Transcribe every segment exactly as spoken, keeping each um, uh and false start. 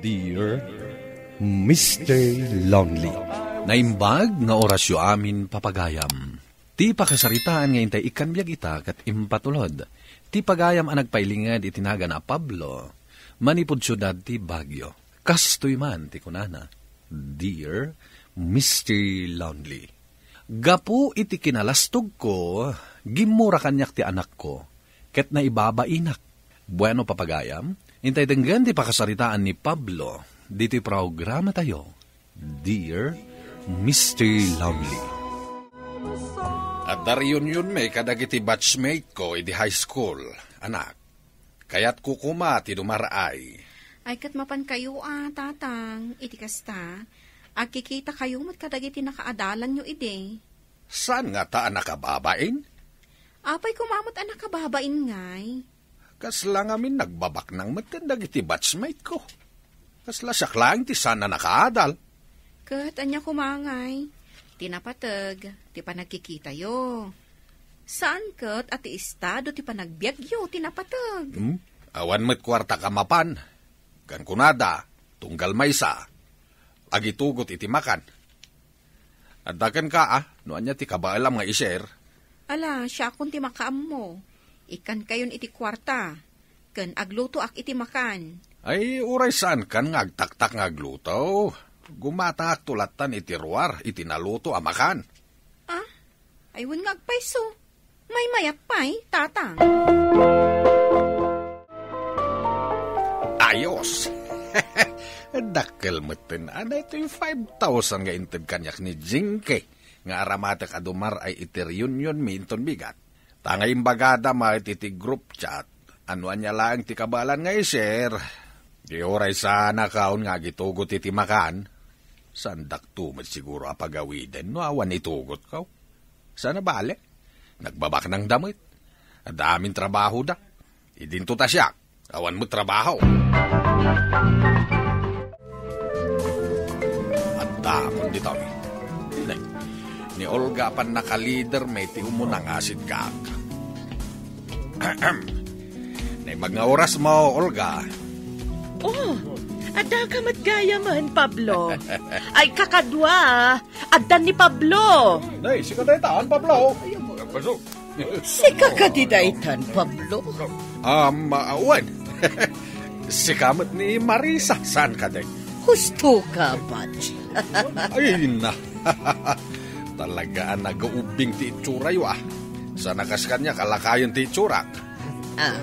Dear Mister Lonely. Naimbag nga orasyo amin, papagayam. Ti pakasaritaan nga intay ikkan biag ita ket impatulod ti pagayam a nagpailinged iti nagana a Pablo, manipud siudad ti Baguio. Kastoy man ti kunana, "Dear Mister Lonely, gapu iti kinalastogko, gimmura kaniak ti anakko, ket naibabainak." Bueno, papagayam, intay denggen ti pakasaritaan ni Pablo ditoy programatayo, Dear Mister Lonely. Adda reunionmi kadagiti batchmate ko idi high school, anak. Kayatko koma ti dumaraay. Ay, ket mapankayo a, Tatang, iti kasta, agkikitakayo met kadagiti nakaadalanyo idi. Saan ngata a nakababain? Apay koma met a nakababain ngay? Kasla ngamin nagbabaknang metten dagiti batchmate ko. Kasla siak laeng ti saan a nakaadal. Ket ania koma ngay? Ti napateg, ti panagkikitayo. Saan ket a ti estado ti panagbiagyo ti napateg? Hmm? Awan met kuarta a mapan. Kan kunada, tunggal maysa, agitugot iti makan. Adda kenka, a, no ania ti kabaelam nga i-share? Ala, siakon ti makaammo. Ikkankayon iti kuarta, ken aglutoak iti makan. Ay, uray saankan nga agtaktak nga agluto. Gumatangakto lattan iti ruar iti naluto a makan. Ah? Ay, wen nga agpayso. Maymayat pay, Tatang. Ayos. Dakkel metten a daytoy five thousand nga inted kaniak ni Jinky nga aramatek a dumar-ay iti reunionmi inton bigat. Ta nga imbagada met iti group chat, ano ania laeng ti kabaelan nga i-share. Di uray saanakaon nga agitugot iti makan, saandakto met siguro a pagawiden no awan itugotko. Saan a bale, nagbabaknangda met. Adda amin trabahoda. Idinto ta siak, awan met trabaho. Adda kon ditoy. Ne, ni Olga a pannakalidermi ti umuna nga asidgaak. Naimbag nga orasmo, Olga. Oh, adda ka met gayamen, Pablo. Ay, kakadua, addan ni Pablo. Nay, sika daytan, Pablo. Sika kadi daytan, Pablo? Um, ah, wen. Sika met ni Marisa, saan kadi? Husto ka, Batch. Ay, na. Talaga a nagaubbing ti itsurayo, ah. Saan a kas kaniak a lakayen ti itsurak. Ah.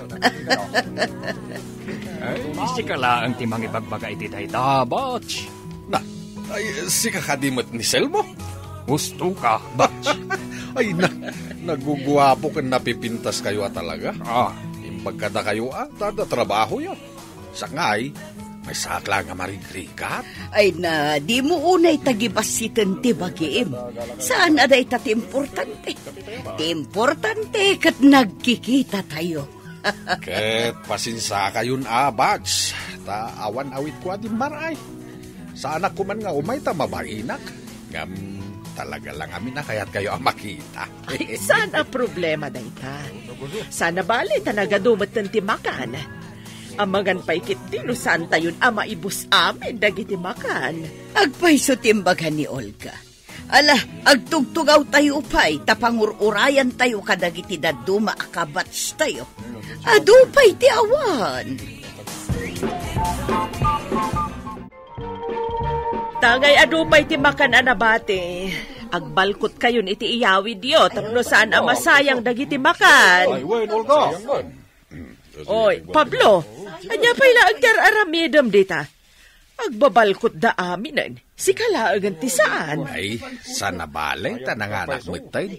Ay, sika laeng ti mangibagbaga iti dayta, Batch. Na, ay, sika kadi met ni Selmo? Husto ka, Batch. Ay, na, naguguapo ken napipintaskayo a talaga. Ah. Imbag kadakayo, ah, ta adda trabahoyo. Saknay, maysaak laeng a marigrigat. Ay na, dimo unay tagibassiten ti bagim. Saan a dayta ti importante. Ti importante ket nagkikitatayo. Ket pasensiakayon a, Batch, ta awan awitko a dimmaray. Saanak koman nga umay ta mabainak. Ngem talaga la ngamin a kayatkayo a makita. Ay, saan a problema dayta? Saan a bale ta nagadu metten ti makan. Amangan pay ketdi no saantayon a maibus amin dagiti makan. Agpayso ti imbaga ni Olga. Ala, agtugtugawtayo pay ta pangur-urayantayo kadagiti dadduma a kabatchtayo. Adu pay ti awan. Tangay adu pay ti makan a nabati. Agbalkotkayon iti iyawidyo tapno saan a masayang dagiti makan. Ay, wen, Olga. Oy, Pablo, ania pay laeng ti ar-aramidem dita? Agbabalkotda aminen. Sika laengen ti saan. Ay, saan a bale ta nanganak metten.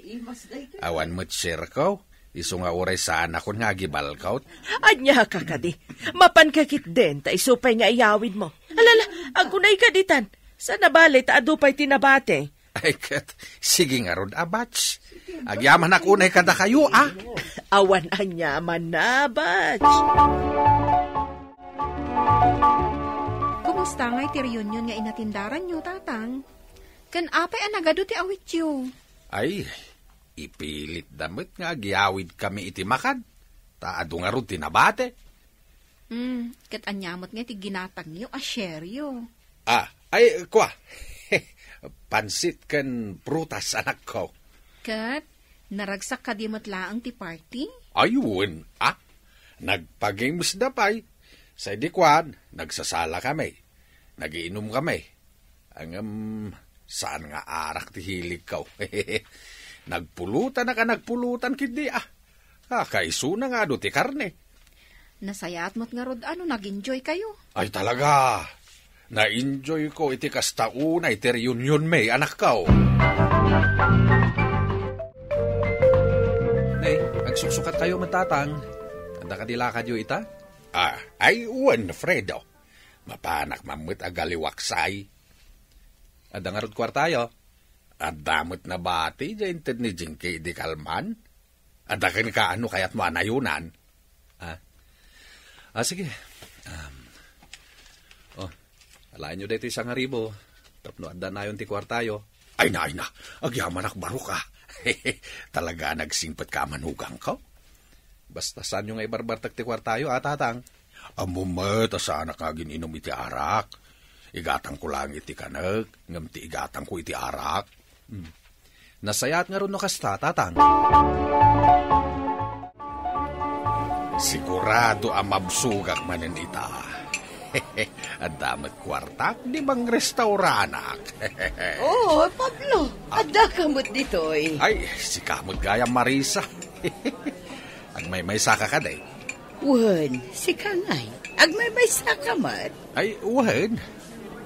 Awan met sirko. Isu nga uray saanakon nga agibalkot. Ania ka kadi? Mapanka ketdin ta isu pay nga iyawidmo. Alala, agunayka ditan. Saan a bale ta adu pay ti nabati. Ay ket, sige ngarud a, Batch. Agyamanak unay kadakayo, a? Awan aniamanna, Batch. Kumusta ngay ti reunion nga inatindaranyo, Tatang? Ken apay a nagadu ti awityo? Ay, ipilitda met nga agyawidkami iti makan, ta adu ngarud ti nabati. Hmm, ket ania met nga ti ginatangyo a shareyo? Ah, ay, kua. Pansit ken prutas, anakko. Ket naragsak kadi met laeng ti party? Ay, wen, ah. Nagpa-games da pay. Sa idi kuan, nagsasala kami. Nagiinom kami. Ngem, saan nga arak ti hiligko. Nagpulutan a nagpulutan ketdi, ah. Ah, kaisuna nga adu ti karne. Nasayaat met ngarud a no nag-enjoy kayo. Ay, talaga. Na-enjoy ko iti kasta unay ti reunion mi, anakko. Nay, agsuksukat kayo met, Tatang. Adda kadi lakadyo ita? Ah, ay, wen, Fredo. Mapanak man met a galiwaksay. Adda ngarud kuartayo? Adda met nabati, diay inted ni Jinky idi kalman. Adda kenka no kayatmo a nayonan. Ah. Ah, sige. Um, oh, alaenyo daytoy sangaribo. Tapno adda nayon ti kuartayo. Ay na, ay na. Agyamanak barok, ah. Talaga nagsingpet ka a manugangko? Basta saanyo nga ibarbartek ti kuartayo, a, Tatang? Ammom met a saanak nga agin-inum iti arak. Igatangko laeng iti kanek, ngem ti igatangko iti arak. Hmm. Nasayaat ngarud no kasta, Tatang. Sigurado a mabsogak manen ita. Adda met kuartak, di mangrestauranak. Oo, Pablo, adda ka met ditoy. Ay, sika met gayam, Marisa. Agmaymaysa ka kadi? Wen, sika ngay, agmaymaysa ka met? Ay, wen.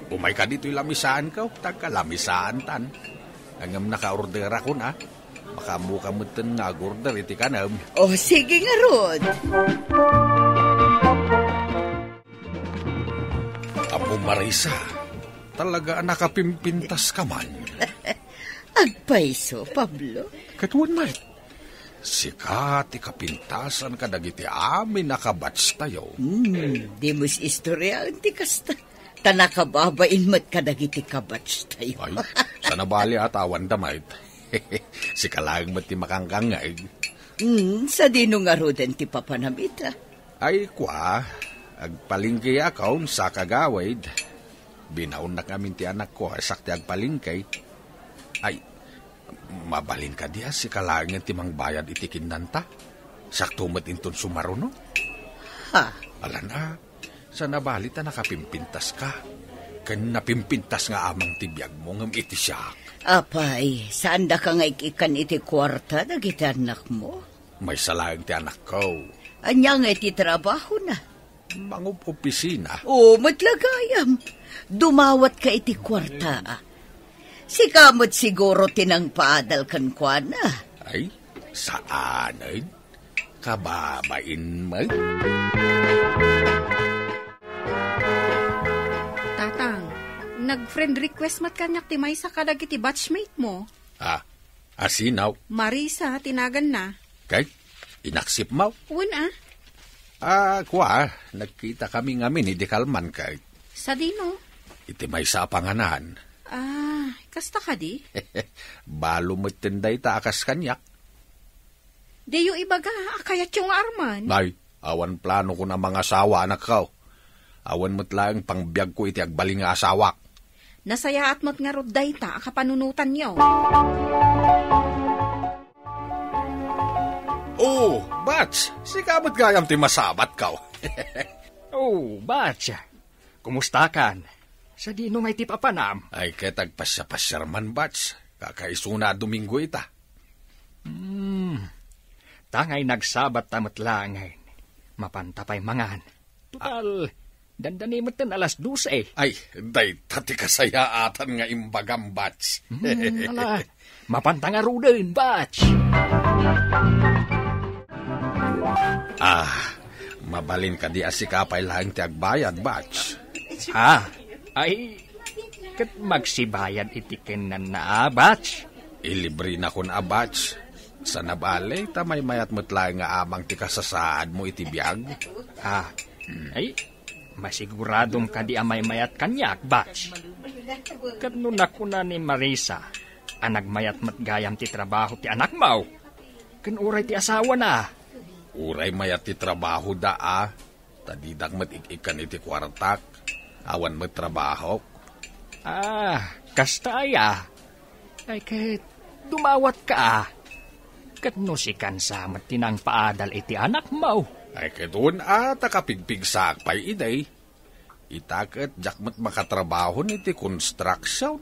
Umay ka ditoy lamisaanko, tagka lamisaantan. Ngem nakaorderakon, a. Makaammoka metten nga agorder iti kanem. O, sige ngarud. Apo Marisa, talaga a nakapimpintas ka man. Agpayso, Pablo. Ket wen met, sika ti kapintasan kadagiti amin a kabatch tayo. Hmm, dimo istoryaen ti kasta. Ta nakababain met kadagiti kabatch tayo. Ay, sana bali a tawanda met. Sika laeng met ti makangkangngeg. Hmm, sadino ngaruden ti papanam ita? Ay, kua, agpalengke akon sa kagawid. Binaonnak ngamin ti anakko, siak ti agpalengke. Ay, mabalin kadi a sika laengen ti mangbayad iti kinnanta? Siakto met inton sumaruno? Ha? Alan a, sana bali ta nakapimpintas ka. Ken napimpintas nga amang ti biagmo ngem iti siak. Apay, saandaka nga ik-ikkan iti kuarta dagiti annakmo? Maysa laeng ti anakko. Ania nga iti trabahona? Mangup-opisina. O, met la gayam. Dumawatka iti kuarta, a. Sika met siguro ti nangpaadal kenkuana. Ay, saanen. Kababain met. Tatang, nag-friend request met kaniak ti maysa kadagiti batchmate mo. Ah, a sino? Marisa ti naganna. Kay, inaksip mo? Wen a. Ah, kua, nagkita kami ngamin idi kalman kay. Sadino? Iti maysa a panganan. Ah, kasta kadi? Balo metten dayta a kas kaniak. Diyo ibaga a kayatyo nga arman? Nay, awan planokon a mangasawa, anakko. Awan met laeng pangbiagko iti agbalin nga asawak. Nasayaat met ngarud dayta a kapanunotanyo. Oh, Bats, sika met gayam ti masabatko. Oh, Bats, kumustakan? Sadino ngay ti papanam? Ay, ket agpasiapasiar man, Bats. Kakaisuna a Domingo ita. Hmm. Tangay nagsabat ta met laengen. Mapanta pay mangan. Total, dandani metten alas dose. Ay, dayta ti kasayaatan nga imbagam, Bats. Hmm, ala, mapanta ngaruden, Bats. Ah, mabalin kadi a sika pay laeng ti agbayad, Bats? Ah, ay, ket magsibayad iti kennanna, a, Bats? Ilibrinakon a, Bats. Sana bale, ta maymayat met laeng nga amang ti kasasaadmo iti biag. Ah, ay, masiguradom kadi a maymayat kaniak, Bats? Ket no nakuna ni Marisa a nagmayat met gayam ti trabaho ti anakmo, ken uray ti asawana. Uray mayat ti trabahoda, a. Ta didak met ik-ikkan iti kuartak. Awan met trabahok. Ah, kasta aya? Ay, ket dumawatka, a. Ket no sikan sa met ti nangpaadal iti anakmo? Ay, ket wen a, ta kapigpigsaak pay idi. Ita ket diak met makatrabaho iti construction.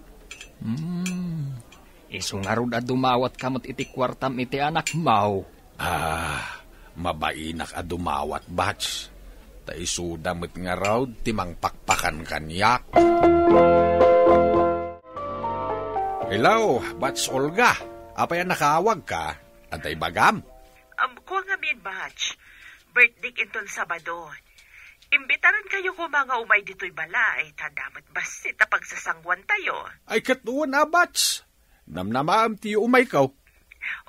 Hmm. Isu ngarud a dumawatka met iti kuartam iti anakmo. Ah, mabainak a dumawat, Bats. Ta isuda met ngarud ti mangpakpakan kaniak. Hello, Bats Olga. Apay a nakaawagka? Adda ibagam? Am, kua ngamin, Bats. Birthday inton Sabado. Imbitaran kayo koma nga umay ditoy balay, ta adda met bassit a pagsasanguan tayo. Ay, ket wen a, Bats. Namnamaem ti umayko.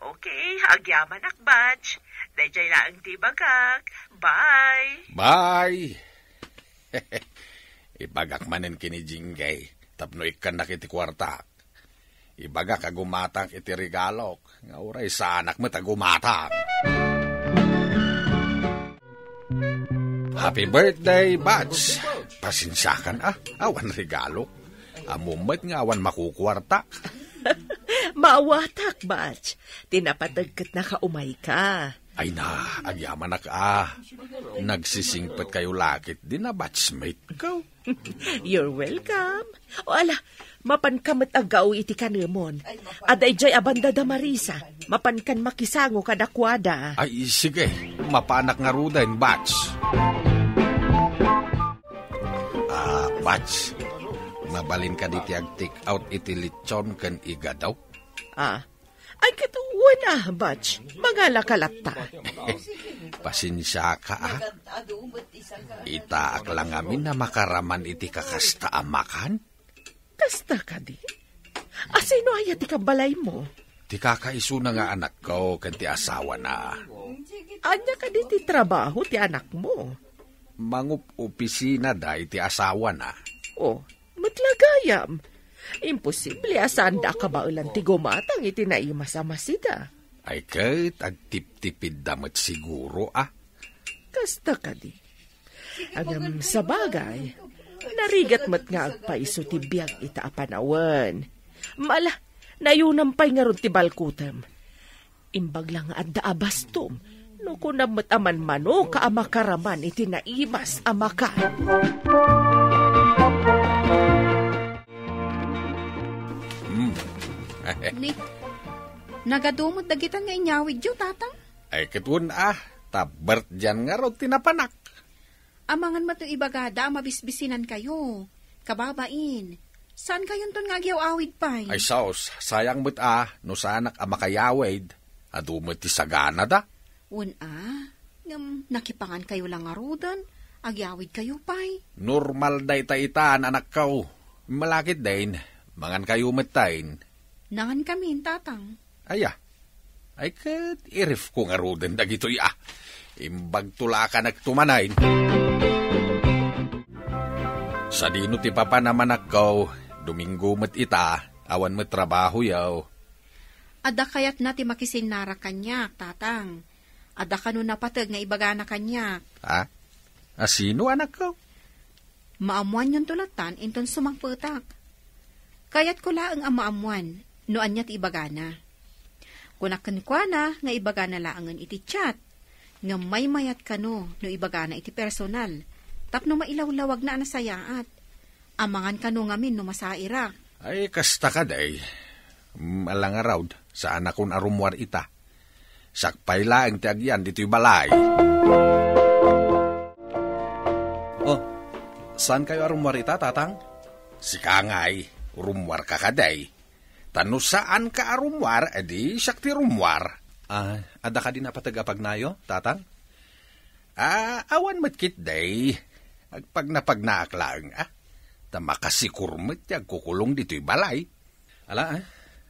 Okay, agyamanak, Bats. Daydiay laeng ti ibagak. Bye. Bye. Ibagak manen ken ni Jinggay tapno ikkannak iti kuartak. Ibagak a gumatang iti regalok, nga uray saanak met a gumatang. Happy birthday, Bats. Pasensiakan, a. Awan regalok. Ammom met nga awan makukuartak. Maawatak, Bats. Ti napateg ket nakaumayka. Ay na, agyamanak, a. Nagsisingpet kayo la ketdi a batchmate ko. You're welcome. O ala, mapanka met aggao iti kanemon. Adda idiay a banda da Marisa. Mapankan makisango kadakuada. Ay, sige. Mapanak ngaruden, Bats. Ah, Bats. Mabalin kadi ti ag-take out iti litson ken igado? Ah, ay, ket wen a, Bats. Mangalaka latta. Pasensiaka, a. Itaak la ngamin a makaraman iti kakasta a makan. Kasta kadi? Asino aya ti kabalaymo? Ti kakaisuna nga anakko ken ti asawana. Ania kadi ti trabaho ti anakmo? Mangup-opisina da iti asawana. O, met la gayam. Imposible a saanda a kabaelan ti gumatang iti naimas a masida. Ay ket, agtiptipidda met siguro, a. Kasta kadi? Ngem sabagay, narigat met nga agpayso ti biag ita a panawen. Ala, nayunam pay ngarud ti balkutem. Imbag la nga adda a bastom, no kunam met a manmanoka a makaraman iti naimas a makan. Hmm. Ni, nagadu met dagitan nga inyawidyo, Tatang? Ay, ket wen a, ta birthday-an ngarud ti napanak. Amangan met no ibagada a mabisbisinankayo. Kababain, saankayonton nga agyaw-awid pay? Ay, sus, sayang met a, no saanak a makayawid, adu met ti saganada. Wen a, ngem nakipangankayo la ngaruden, agyawidkayo pay. Normal dayta itan, anakko. Malakit din, mangankayo metten. Nangankamin, Tatang. Aya. Ay ket irifko ngaruden dagitoy a. Imbagto la a kanekto manen. Sadino ti papanam, anakko? Domingo met ita, awan met trabahoyo. Adda kayatna ti makisinnara kaniak, Tatang. Adda kano napateg nga ibagana kaniak. Ha? A sino, anakko? Maammoanyonto lattan inton sumangpetak. Kayatko laeng a maammoan no ania ti ibagana. Kunak kenkuana nga ibagana laengen iti chat, ngem maymayat kano no ibagana iti personal, tapno mailawlawagna a nasayaat. Amangan kano ngamin no masairak. Ay, kasta kadi. Mm, ala ngarud, saanakon a rummuar ita. Siak pay laeng ti agyan ditoy balay. Oh, saankayo a rummuar ita, Tatang? Sika ngay, rummuarka kadi. Ta no saanka a rummuar, edi siak ti rummuar. Ah, adda kadi napateg a pagnayo, Tatang? Ah, awan met ketdi. Agpagnapagnaak laeng, a. Ta makasikur met ti agkukulong ditoy balay. Ala, a.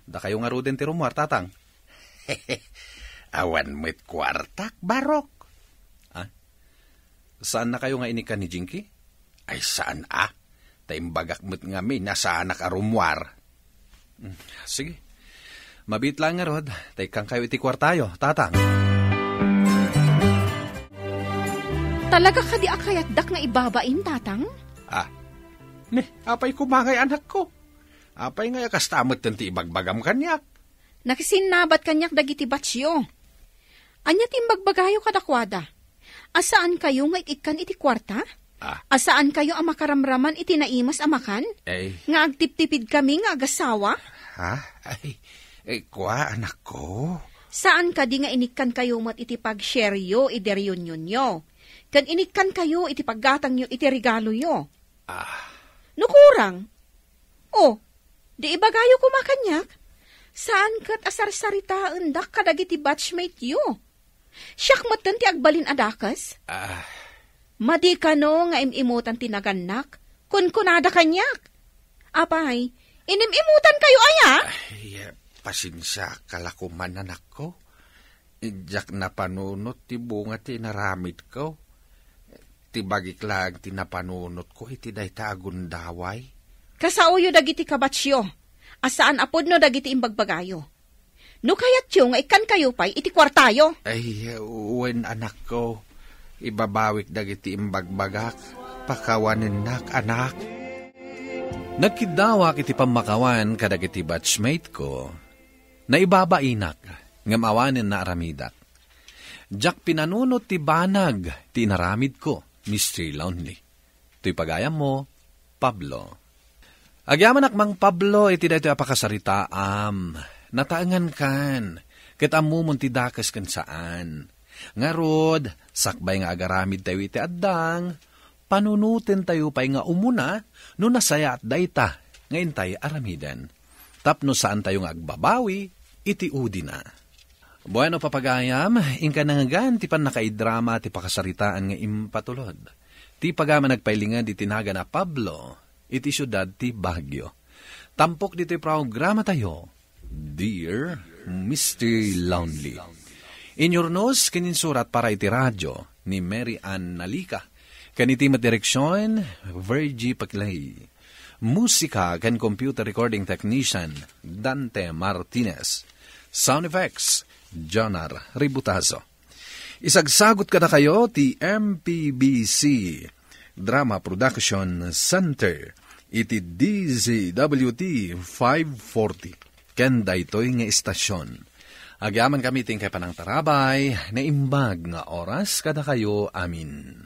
Dakayo ngaruden ti rummuar, Tatang. Awan met kuartak, Barok. Ah? Saannakayo nga inikkan ni Jinky? Ay, saan a? Ta imbagak met ngamin a saanak a rummuar. Mm, sige. Mabiit laeng ngarud, ta ikkankayo iti kuartayo, Tatang. Talaga kadi a kayatdak nga ibabain, Tatang? Ah, ne, apay kumangay, anakko? Apay nga kasta met ti ibagbagam kaniak? Nakisinnabat kaniak dagiti batsyo. Ania ti imbagbagayo kadakuada? A saankayo nga ikkan iti kuarta? Ah. A saankayo a makaramraman iti naimas a makan? Eh. Nga agtiptipid kami nga agasawa? Ha? Ay, eh, kua, anakko? Saan kadi nga inikkankayo met iti pag-shareyo idi reunionyo? Ken inikkankayo iti paggatangyo iti regaloyo? Ah. No kurang, o, di ibagayo koma kaniak? Saan ket a sarsaritaendak kadagiti batchmate-yo? Siak metten ti agbalin a dakes? Ah. Madi kano nga im-imutan ti nagannak? Kunkunada kaniak. Apay, inim-imutankayo aya? Ay, pasensiaka la koman, anakko. Diak napanunot ti bunga ti inaramidko. Ti bagik laeng ti napanunotko iti dayta a gundaway. Kasaoyo dagiti kabatsyo, a saan a pudno dagiti imbagbagayo. No kayatyo nga ikkankayo pay iti kuartayo. Ay, wen, anakko, ibabawik dagiti imbagbagak. Pakawanennak, anak. Nagkiddawak iti pammakawan kadagiti batchmate ko. Naibabainak, ngem awanen naaramidak. Diak pinanunot ti banag ti inaramidko, Mister Lonely. Toy pagayammo, Pablo. Agyamanak, Mang Pablo, iti daytoy a pakasaritaam. Nataengankan, ket ammomon ti dakes ken saan. Ngarud, sakbay nga agaramidtayo iti addang, panunotentayo pay nga umuna no nasayaat dayta nga intay aramiden, tapno saantayo nga agbabawi iti udina. Bueno, papagayam, inka nangngegan ti pannakaidrama ti pakasaritaan nga impatulod. Ti pagayam a nagpailinged iti nagan a Pablo iti siudad ti Baguio. Tampok ditoy programatayo, Dear Mister Lonely. Inyurnos ken insurat para iti radio ni Mary Ann Nalica. Ken iti met direksyon, Virgie Paclay. Musika ken computer recording technician, Dante Martinez. Sound effects, Jonar Ributazo. Isagsagot kadakayo ti M P B C Drama Production Center iti D Z W T five forty. Ken daytoy nga istasyon, agyamankami ti inkay panangtarabay, naimbag nga oras kadakayo amin.